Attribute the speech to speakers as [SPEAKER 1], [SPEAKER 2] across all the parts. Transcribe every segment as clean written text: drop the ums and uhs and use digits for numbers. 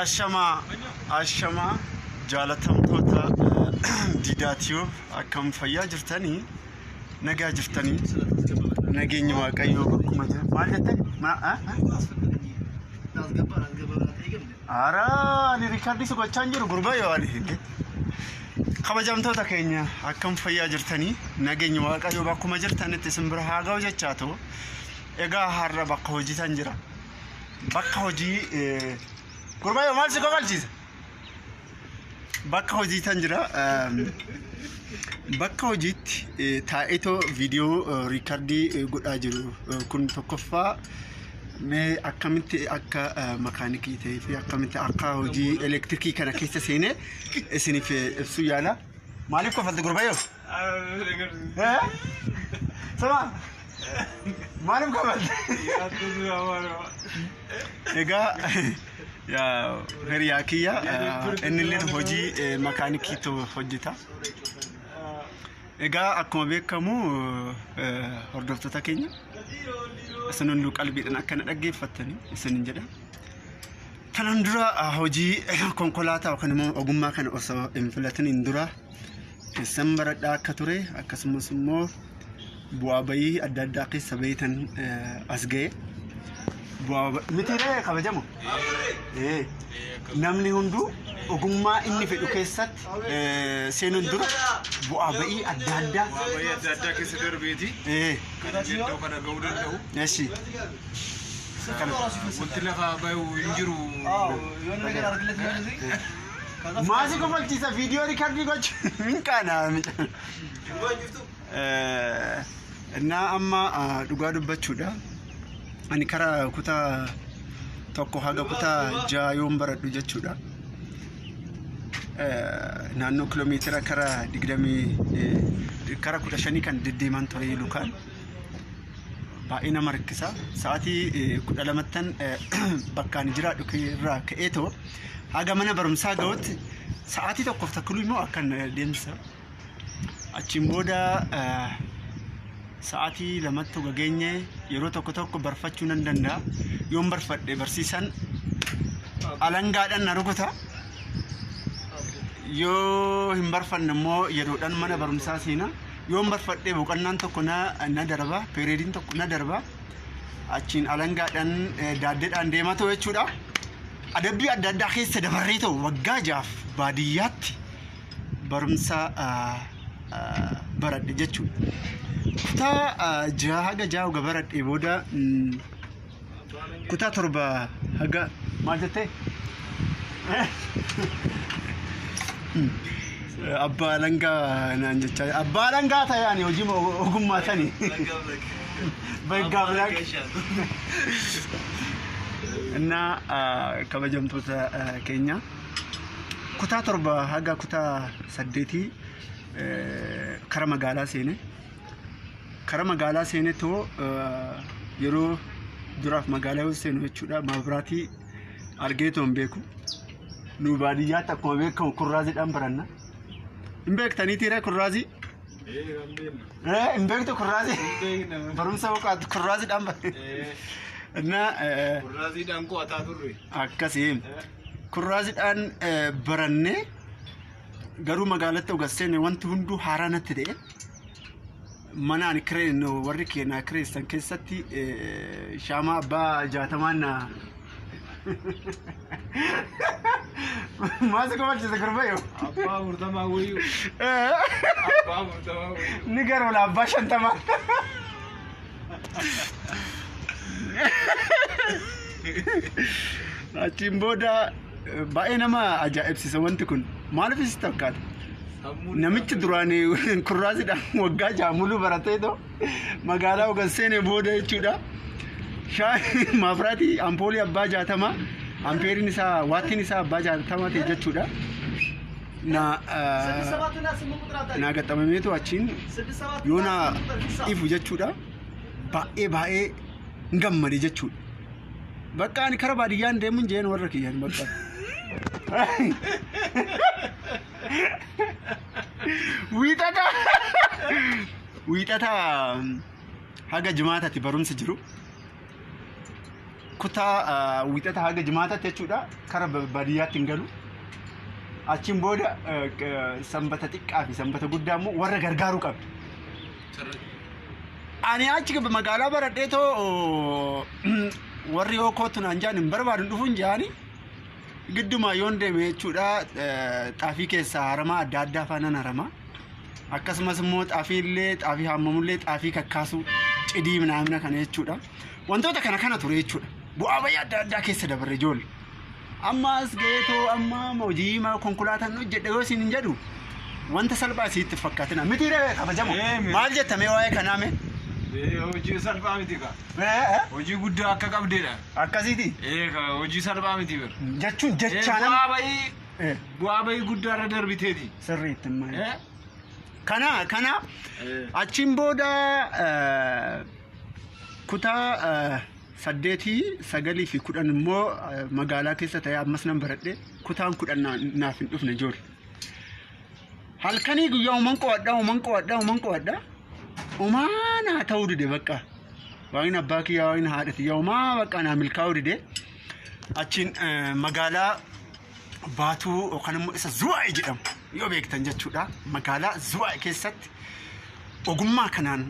[SPEAKER 1] Ashamaa ashamaa jaalatamtoota Diidaa Tiyuub, akkam fayyaa jirtanii? Nagaa jirtanii? Nageenyi Waaqayyoo bakkuma jira. Maal jette? Ara ani record si gochaa hin jiru, gurbaa, yoo ani hin. Kabajamtoota keenya, akkam fayyaa jirtanii? Nageenyi Waaqayyoo bakkuma jirtanitti isin bira haa ga'u jechaa ta'u. Egaa har'a bakka hojiitan jira. Bakka hojii, gurbaa, yoo maal si kofalchiisa? Bakka hojiitan jira. Bakka hojiitti taa'eetoo viidiyoo record godhaa jiru kun, tokkoffaa mee akkamitti akka makaanikii ta'ee fi akkamitti akka hojii elektirikii kana keessa seenee isiniif ibsuu yaala. Maaliif kofalti, gurbayyoo? Sama, maaliif kofalti? Egaa yaa hiriyaa kiyya, inni illee hojii makaanikiitu hojjeta. Egaa akkuma beekamu, hordoftoota keenya, isin hunduu qalbiidhaan akka na dhaggeeffattanii isinin jedha. Kanaan dura hojii konkolaataa yookaan immoo ogummaa kana osoo hin filatiniin dura eessan baradhaa akka ture, akkasumas immoo bu'aa bayii adda addaa keessa bahitan as ga'e. Bu'aa mitiiree kabajamu? Namni hunduu ogummaa inni fedhu keessatti seenuun dura bu'aa bayii adda addaa
[SPEAKER 2] Bu'aa bayii adda addaa keessa darbeeti kan inni iddoo kana ga'uu danda'u.
[SPEAKER 1] Eshi.
[SPEAKER 2] Wanti lafaa bahu hin jiru.
[SPEAKER 1] Maasii kofalchiisa, viidiyoo record gochu min qaana. Innaa amma dhugaa dubbachuudha. Ani karaa kutaa 1 haga kutaa 6 yoon baradhu jechuudha. Naannoo kiloomeetira kara 20, kara 15 kan deddeeman ture lukaan. Baay'ee nama rakkisa. Sa'aatii 12ttan bakka ani jiraadhu irraa ka'eetoo haga mana barumsaa ga'utti sa'aatii tokkoof takkuluu immoo akkan deemsa. Achiin booda sa'aatii 2tti gageenye yeroo tokko tokko barfachuu nan danda'a. Yoon barfadhe barsiisaan alangaadhaan na rukuta. Yoo hin barfanne immoo yeroodhaan mana barumsaa seena. Yoon barfadhe boqonnaan tokko na darba, periodiin tokko na darba. Achiin alangaadhaan daaddeedhaan deemaa ta'u jechuudha. Adabbii adda addaa keessa dabarree ta'u waggaa 6f baadiyyaatti barumsa baradhe jechuudha. Kutaa 6 haga 6 haga baradhee booda kutaa 7 haga, maal jettee? Abbaa alangaa naan jechaa, abbaa alangaa ta'e ani hojii ogummaa sani. Baggaa biraa. Innaa kabajamtoota keenya, kutaa 7 haga kutaa 8 kara magaalaa seene. Kara magaalaa seene too yeroo duraaf magaalaa yoo seenu jechuudha, maabiraatii argee too hin beeku. Nu baadiyyaatti akkuma beekamu kurraaziidhaan baranna. Hin beektaniitii ree kurraazii? Hin beektu kurraazii? Barumsa boqaatu kurraaziidhaan baranna. Innaa
[SPEAKER 2] Kurraaziidhaan qo'ataa turre.
[SPEAKER 1] Akkasii kurraaziidhaan barannee garuu magaalatti ogas seene wanti hunduu haaraa natti ta'e. Mana ani kireen warri keenyaa kireessan keessatti shaamaa abbaa 60n na maasi kofalchiisa, gurbayo.
[SPEAKER 2] Abbaa 40 wayyuu. Abbaa 40 wayyuu.
[SPEAKER 1] Ni garoola abbaa 50. Achiin booda baay'ee nama ajaa'ibsiisa wanti kun. Maaliif is fakkaata? Namichi duraan kurraaziidhaan waggaa 6 muluu baratee too magaalaa ogan seenee booda jechuudha. Maabiraatii ampoolii abbaa 60, ampeeriin isaa, waattiin isaa abbaa 60 ta'e jechuudha. Na gaxamameetu achiin yoo na ifu jechuudha. Baay'ee baay'ee hin gammade jechuudha. Bakka ani kara baadiyyaan deemuun jeen warra kiyyan bakka. Wiixata wiixata haga jimaatatti barumsi jiru. Kutaa Wiixata haga Jimaataatti jechuudha kara baadiyyaatti hin galu. Achiin booda Sanbata xiqqaa fi Sanbata guddaa immoo warra gargaaruu qabda. Ani achi magaalaa baradhee too warri yoo kootu naan jaan hin barbaadu dhufuun jaani giddumaa yoon deeme jechuudha xaafii keessaa haramaa adda addaa faanaan haramaa. Akkasumas immoo xaafii illee xaafii haamamullee xaafii kakkaasuu cidii minaamina kana jechuudha. Wantoota kana kana ture jechuudha. Bu'aa bayii adda addaa keessa dabarre ijoollee. Amma as ga'eetoo amma hojii konkolaataan hojjedha yoo isin hin jedhu wanta salphaa isitti fakkaatina. Miti ree kabajamoo.
[SPEAKER 2] Ee, miti.
[SPEAKER 1] Maal jetta mee waa'ee kanaa mee?
[SPEAKER 2] Hojii salphaa miti kaa.
[SPEAKER 1] Ee, ee,
[SPEAKER 2] Hojii guddaa akka qabdeedha.
[SPEAKER 1] Akkasiiti.
[SPEAKER 2] Ee kaa hojii salphaa miti bir.
[SPEAKER 1] Jechuun jechaa
[SPEAKER 2] Bu'aa
[SPEAKER 1] nama.
[SPEAKER 2] bayii
[SPEAKER 1] Ee,
[SPEAKER 2] bu'aa bayii guddaa irra darbiteeti.
[SPEAKER 1] Sirriitti maal.
[SPEAKER 2] Ee?
[SPEAKER 1] Kana kana achiin booda kutaa 8, 9 fi 10 immoo magaalaa keessa ta'ee ammas nan baradhe. Kutaan 10 naaf hin dhufne ijoollee. Halkanii guyyaa uman qo'adha, uman qo'adha, uman qo'adha. Umaa naa ta'uu dide bakka. Waaqni abbaa kiyyaa, waaqni haadha kiyyaa umaa bakka naa milkaa'uu dide. Achiin magaalaa Baatuu yookaan immoo isa Zuwaay jedhamu yoo beektan jechuudha. Magaalaa Zuwaay keessatti ogummaa kanaan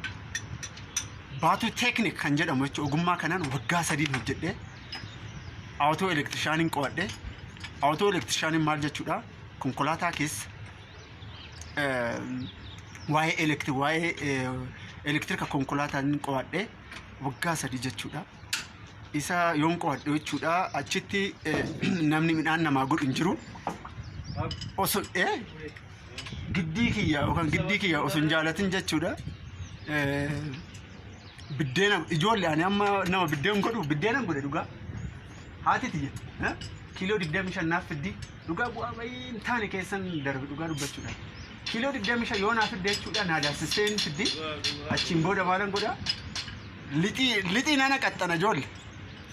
[SPEAKER 1] Baatuu Teeknik kan jedhamu jechuudha. Ogummaa kanaan waggaa 3 hojjedhe. Awutoo elektirishaaniin qo'adhe. Awutoo elektirishaaniin maal jechuudha? Konkolaataa keessa waa'ee elektri waa'ee elektirika konkolaataan qo'adhe waggaa 3 jechuudha. Isa yoon qo'adhe jechuudha achitti namni midhaan namaa godhu hin jiru. Osoo giddii kiyya yookaan giddii kiyya osoo hin jaalatin jechuudha. Biddeena ijoollee ani amma nama biddeen godhu biddeena godhe dhugaa. Haati tiyya kiiloo 25 naaf fiddi dhugaa bu'aa bayii hin taane keessan darbe dhugaa dubbachuudha. Kiiloo 25 yoo naaf fidde jechuudha naa daasisteen fiddi achiin booda maalan godhaa? Lixii lixii nana qaxxana ijoollee.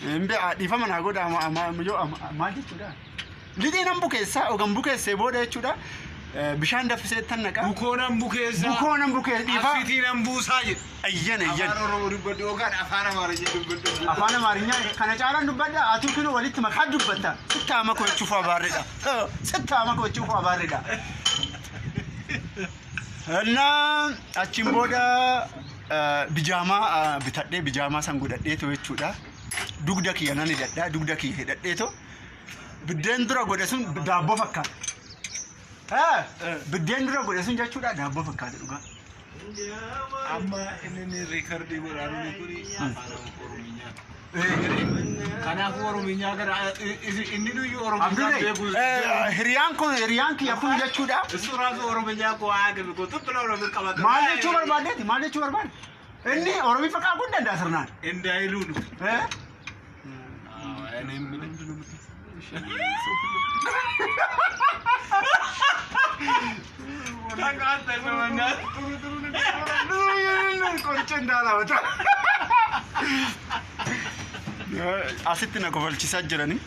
[SPEAKER 1] Hin beekaa dhiifama naa godha yoo maal jechuudha. Lixii nan bukeessa ogan bukeessee booda jechuudha. Bishaan danfisee tan naqa.
[SPEAKER 2] Bukoo nan bukeessaa.
[SPEAKER 1] Bukoo nan bukeessa dhiifaa.
[SPEAKER 2] Asiitii nan buusaa jedhu.
[SPEAKER 1] Ayyan ayyan.
[SPEAKER 2] Afaan Oromoo dubbadhu yookaan afaan Amaarinyaa dubbadhu.
[SPEAKER 1] Afaan Amaarinyaa kana caalaan dubbadha. Atuu kinoo walitti makaa dubbatta. Sitti haama gochuuf abaarredha. Sitti haama gochuuf abaarredha. Innaa achiin booda bijaamaa bitadhee bijaamaa san godhadheetu jechuudha. Dugda kiyya nan hidhadha. Dugda kiyya hidhadheetu biddeen dura godhe sun daabboo fakkaata. Biddeen dura godhe sun jechuudha daabboo fakkaata dhugaa.
[SPEAKER 2] Amma inni riikardii godhaa jiru kuni afaan Oromiyaa. Kanaafuu Oromiyaa gara inni nuyyuu Oromiyaa
[SPEAKER 1] Abdullee
[SPEAKER 2] beeku.
[SPEAKER 1] hiriyaan kun hiriyaan kiyya kun jechuudha.
[SPEAKER 2] Isu raasu Oromiyaa koo haa gabi koo tuttula Oromiyaa qabata.
[SPEAKER 1] Maal jechuu barbaaddeeti? Maal jechuu barbaadde? Inni Oromiiffa qaaquu hin danda'a sirnaan.
[SPEAKER 2] Indaayiluu nu.
[SPEAKER 1] Eh? Qoricha hin Asitti na kofalchiisaa jirani.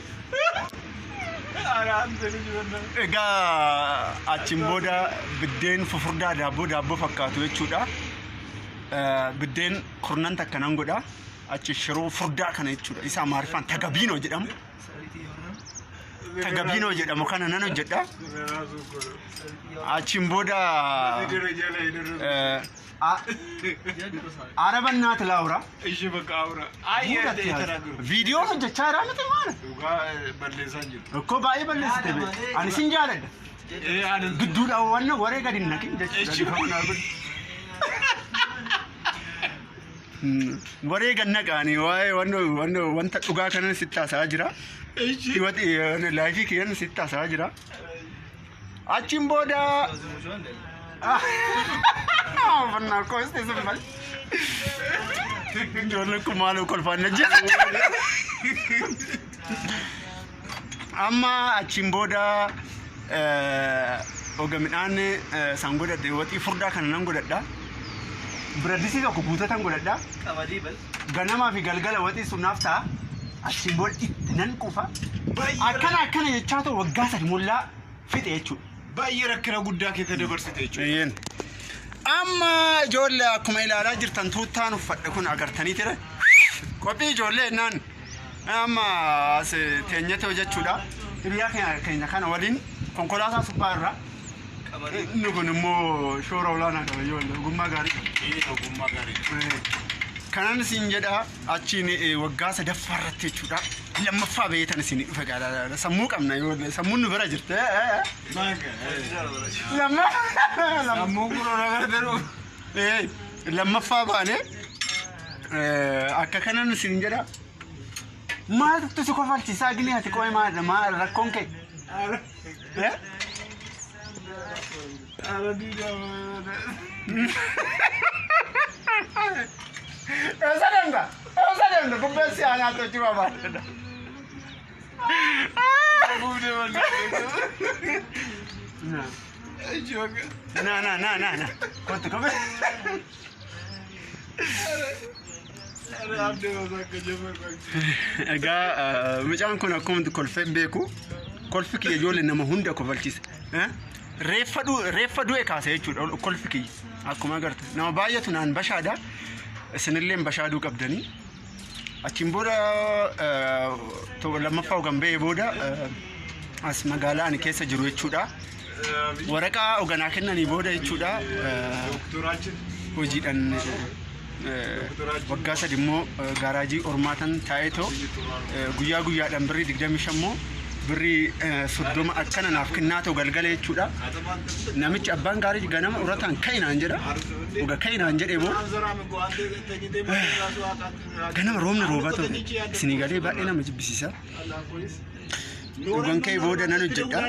[SPEAKER 1] Egaa achiin booda biddeen fufurdaa daabboo daabboo fakkaatu jechuudha. Biddeen kurnan takka nan godha. Achi shiroo furdaa kana jechuudha. Isa Amaariffaan tagabiinoo jedhamu. Tagabiinoo jedhamu kana nan hojjedha. Achiin booda Araba naati laawura.
[SPEAKER 2] Ishi bakka awura.
[SPEAKER 1] Viidiyoon hojjechaa jira miti maal?
[SPEAKER 2] Dhugaa balleessaa jiru.
[SPEAKER 1] Rakkoo baay'ee balleessite bee. Ani sin jaaladha. Gidduudhaan wanna waree gadi hin naqin jechuudha. Waree gad naqaanii waa'ee wanta dhugaa kanan sitti haasa'aa jira. Laayifii kiyyan sitti haasa'aa jira. Achiin booda. Uffannaa koo isti sun bal. Ijoolleen kun maaloo kolfaan na jira. Amma achiin booda oga midhaan san godhadhe waxii furdaa kana nan godhadha. Biradisii tokko guutatan godhadha. Ganamaa fi galgala waxii sun naaf ta'a. Achiin booda itti nan quufa. Akkana akkana jechaa ta'u waggaa 3 mullaa fixe jechuudha.
[SPEAKER 2] Baay'ee rakkina guddaa keessa dabarsite jechuudha.
[SPEAKER 1] Eeyyeen. Amma ijoollee akkuma ilaalaa jirtan tuuttaan uffadhe kun agartanii ture. Qophii ijoollee jennaan. Amma as teenyete hojjechuudha. Hiriyaa keenya kana waliin konkolaataa suphaa irraa. Inni kun immoo shoora olaanaa qaba ijoollee ogummaa gaarii qaba.
[SPEAKER 2] Ogummaa gaarii.
[SPEAKER 1] Kanan isin jedha achiin waggaa sadaffaa irratti jechuudha. Lammaffaa beetan isin dhufe gaadha. Sammuu qabna ijoollee sammuun nu bira jirte.
[SPEAKER 2] Sammuu kun agartee
[SPEAKER 1] Lammaffaa baane akka kanan isin jedha. Maaltu si kofalchiisaa gini ati qo'ee maal maal rakkoon kee? Eessa deemta? Eessa deemta? Kubbeen si aanaa tochuu barbaadda. Na na na na na. Kottu kophee. Egaa mucaan kun akkuma kolfee beeku kolfi kiyya ijoollee nama hunda kofalchiisa. Reeffa du'e kaase jechuudha kolfi kiyya akkuma agartu nama baay'eetu naan bashaada isinillee bashaaduu qabdanii. Achiin booda lammaffaa hogan ba'ee booda as magaalaa ani keessa jiru jechuudha. Waraqaa hoganaa kennanii booda jechuudha hojiidhaan waggaa sadi immoo gaaraajii ormaatan taa'eetoo guyyaa guyyaadhaan birrii 25 immoo birrii 30 akkana naaf kennaa ta'u galgala jechuudha. Namichi abbaan gaarii ganama urataan ka'inaan jedha. Oga ka'inaan jedhee booda ganama roobni roobaa ture. Isinii galee baay'ee nama jibbisiisa. Ogan ka'e booda nan hojjedha.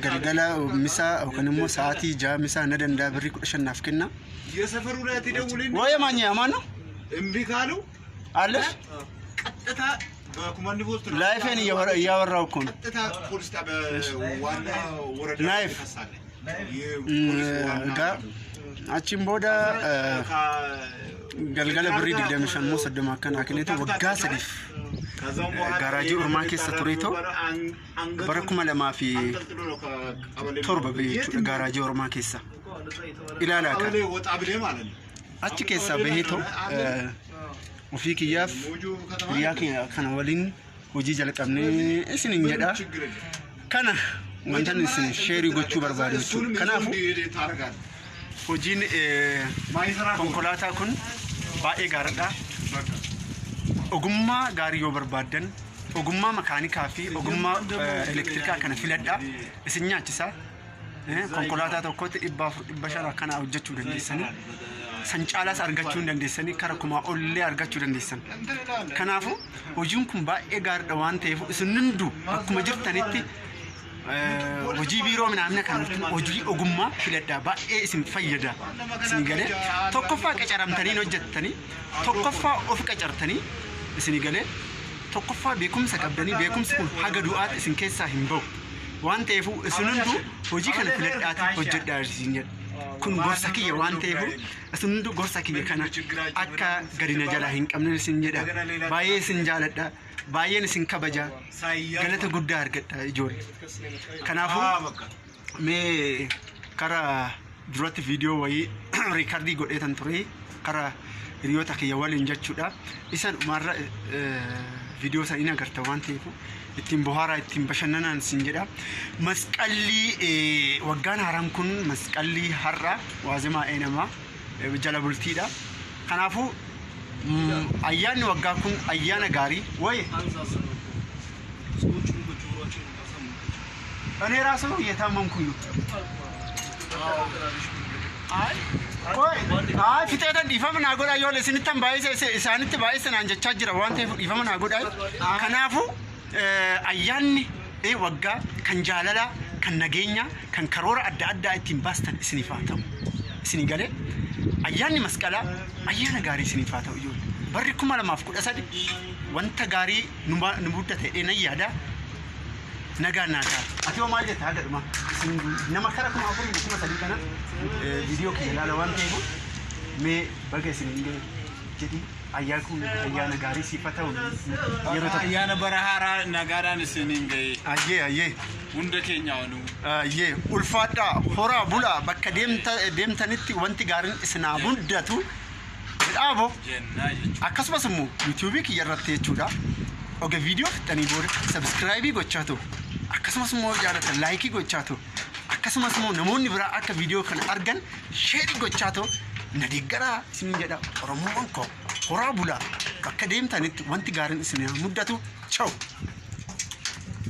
[SPEAKER 1] Galgala misaa yookaan immoo sa'aatii 6 misaa na danda'a birrii 15 naaf kenna.
[SPEAKER 2] የሰፈሩ ላይ ትደውልና
[SPEAKER 1] Waa'ee maanyee amaan ነው
[SPEAKER 2] እምቢ ካሉ
[SPEAKER 1] አለሽ
[SPEAKER 2] ቀጥታ በኮማንድ ፖስት ነው።
[SPEAKER 1] ላይፌን እያወራሁ እኮ ነው።
[SPEAKER 2] ቀጥታ ፖሊስ ጣቢያ ዋና ወረዳ
[SPEAKER 1] ላይፍ
[SPEAKER 2] ትከሳለህ። የፖሊስ ዋና
[SPEAKER 1] Egaa achiin booda galgala birrii 25 immoo 30 akkanaa kenneetu waggaa sadiif
[SPEAKER 2] ከዛም በኋላ
[SPEAKER 1] gaaraajii ormaa keessa tureetoo bara 2007 bahe jechuudha gaaraajii ormaa keessa. Ilaalaa kan
[SPEAKER 2] ቀበሌ ወጣ ብለህ ማለት ነው።
[SPEAKER 1] achi keessaa baheetoo ofii kiyyaaf
[SPEAKER 2] ሞጆ ከተማ
[SPEAKER 1] hiriyaa keenya kana waliin hojii jalqabnee isiniin jedha.
[SPEAKER 2] ችግር የለም።
[SPEAKER 1] Kana wanta isin sheerii gochuu barbaadu jechuudha.
[SPEAKER 2] እሱንም ይዞ
[SPEAKER 1] Kanaafuu
[SPEAKER 2] እንዲሄድ ታደርጋለህ።
[SPEAKER 1] hojiin
[SPEAKER 2] ማይሰራ ከሆነ
[SPEAKER 1] konkolaataa kun baay'ee gaariidha. Ogummaa gaarii yoo barbaaddan ogummaa makaanikaa fi ogummaa elektirikaa kana filadhaa isin nyaachisa. Konkolaataa tokkotti 400 500 akkana hojjechuu dandeessanii san caalaas argachuu hin dandeessanii kara kumaa ollee argachuu dandeessan. Kanaafuu hojiin kun baay'ee gaariidha waan ta'eef isin hunduu akkuma jirtanitti hojii biiroo minaamina kan hojii ogummaa filadhaa baay'ee isin fayyada. Isin galee tokkoffaa qacaramtanii hin hojjettanii tokkoffaa of qacartanii isin galee tokkoffaa beekumsa qabdanii beekumsi kun haga du'aatti isin keessaa hin bahu. Waan ta'eef isin hunduu hojii kana filadhaati hojjedhaa isin jedha. Kun gorsa kiyya waan ta'eef isin hunduu gorsa kiyya kana akka gadi na jalaa hin qabne isin jedha. Baay'ee isin jaaladha. Baay'een isin kabaja. Galata guddaa argadha ijoollee. Kanaafuu mee kara duratti viidiyoo wayii riikardii godheetan ture kara hiriyoota kiyya waliin jechuudha. Isa dhumarra viidiyoo sana in agarta waan ta'eef ittiin bohaaraa ittiin bashannanaan isin jedha. Masqalli waggaan haaraan kun masqalli har'a waazimaa eenamaa jala bultiidha. Kanaafuu ayyaanni waggaa kun ayyaana gaarii wayi እኔ ራሱ እየታመምኩኝ ነው። Qoy, haa fixeetan dhiifama naa godhaa yoo isinittan baay'ise isaanitti baay'ise naan jechaa jira waan ta'eef dhiifama naa godhaa. Kanaafuu ayyaanni waggaa kan jaalalaa, kan nageenyaa, kan karoora adda addaa ittiin baastan isiniif haa ta'u. Isinii galee ayyaanni masqalaa ayyaana gaarii isiniif haa ta'u ijoollee. Barri 2013 wanta gaarii nu muddate jedhee nan yaada. Nagaan naa ta'a. Ati hoo maal jetta haga dhumaa? Isin nama kara 4000 3000 kana viidiyoo kiyya ilaala waan ta'eef mee baga isin hin gahe jedhi ayyaan kun ayyaana gaarii siif haa ta'u yeroo tokko.
[SPEAKER 2] Ayyaana bara haaraa nagaadhaan isiniin gahe
[SPEAKER 1] Ayyee ayyee.
[SPEAKER 2] hunda keenya onuu.
[SPEAKER 1] Ayyee ulfaadhaa horaa bulaa bakka deemtanitti wanti gaariin isinaa muddatu jedhaabo.
[SPEAKER 2] Jennaa jechuudha.
[SPEAKER 1] Akkasumas immoo yuutuubii kiyya irratti jechuudha. Oga viidiyoo fixxanii booda subscribe gochaa ta'u, akkasumas immoo jaalatan like gochaa ta'u, akkasumas immoo namoonni biraa akka viidiyoo kana argan share gochaa ta'u na deeggaraa isiniin jedha. Oromoon koo, horaa bulaa, bakka deemtanitti wanti gaariin isin haa muddatu. Ciao.